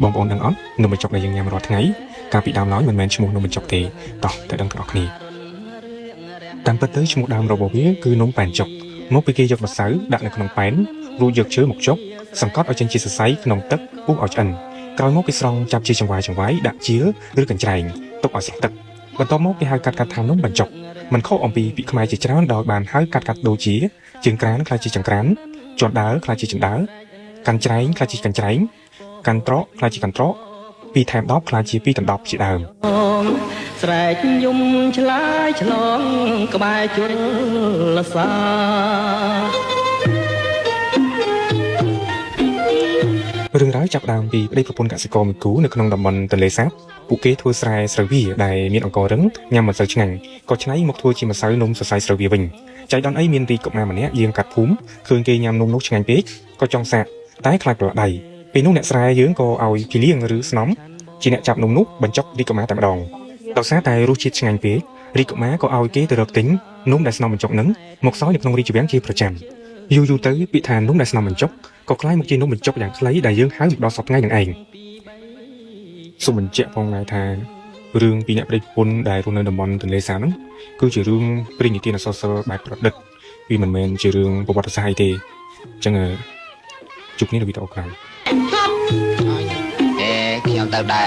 បងប្អូនដឹងអត់នំបញ្ចុកដែលយើងញ៉ាំរាល់ថ្ងៃកាលពីដើមឡើយមិនមែនឈ្មោះនំបញ្ចុកទេតោះតែដឹងទាំងអស់គ្នាតាមពិតទៅឈ្មោះដើមរបស់វាគឺនំប៉ែនចុកមកពីគេយកម្សៅដាក់នៅក្នុងប៉ែនរួចយកឈើមកចុកសង្កត់ឲ្យចេញជាសរសៃក្នុងទឹកពុះឲ្យឆ្អិនក្រោយមកគេស្រង់ចាប់ជាចង្វាយចង្វាយដាក់ជាលឬកញ្ច្រែងទុកឲ្យស្រស់ទឹកបន្ទាប់មកគេហៅកាត់កាត់ថានំបញ្ចុកមិនខុសអំពីពាក្យខ្មែរជាច្រើនដោយបានហៅកាត់កាត់ដូចជាជើងក្រានក្លាយជាចង្ក្រានជាន់ដើរក្លាយជាចណ្ដើរកាន់ច្រែងក្លាយជាកញ្ច្រែង កាន់ត្រកក្លាយជាកន្ត្រក2ថែម10ក្លាយជា2ដណ្ដប់ជាដើម ស្រែកយំឆ្លើយឆ្លងក្បែរជលសា រឿងរ៉ាវចាប់ផ្ដើមពីប្តីប្រពន្ធកសិករមួយគូនៅក្នុងតំបន់ទន្លេសាបពួកគេធ្វើស្រែស្រូវវាដែលមានអង្កររឹងញ៉ាំមិនសូវឆ្ងាញ់ក៏ច្នៃមកធ្វើជាម្សៅនំសរសៃស្រូវវាវិញចៃដន្យអីមានរាជកុមារម្នាក់យាងកាត់ភូមិឃើញគេញ៉ាំនំនោះឆ្ងាញ់ពេកក៏ចង់សាកតែខ្លាចប្រឡាក់ដៃពេលនោះអ្នកស្រែយើងក៏ឲ្យភីលៀងឬស្នំជាអ្នកចាប់នំនោះបញ្ចុករាជកុមារតែម្ដងដោយសារតែរសជាតិឆ្ងាញ់ពេករាជកុមារក៏ឲ្យគេទៅរកទិញនំដែលស្នំបញ្ចុកនឹងមកសោយនៅក្នុងរាជវាំងជាប្រចាំយូរយូរទៅពាក្យថានំដែលស្នំបញ្ចុកក៏ក្លាយមកជានំបញ្ចុកយ៉ាងខ្លីដែលយើងហៅមកដល់សព្វថ្ងៃនឹងឯងសូមបញ្ជាក់ផងដែរថារឿងពីអ្នកប្តីប្រពន្ធដែលរស់នៅតំបន់ទន្លេសាបហ្នឹងគឺជារឿងព្រេងនិទានអក្សរសិល្ប៍បែបប្រឌិតវាមិនមែនជារឿងប្រវត្តិសាស្ត្រអីទេអញ្ចឹងជួបគ្នានៅវីដេអូក្រោយ អេខ្ញុំទៅដែរ។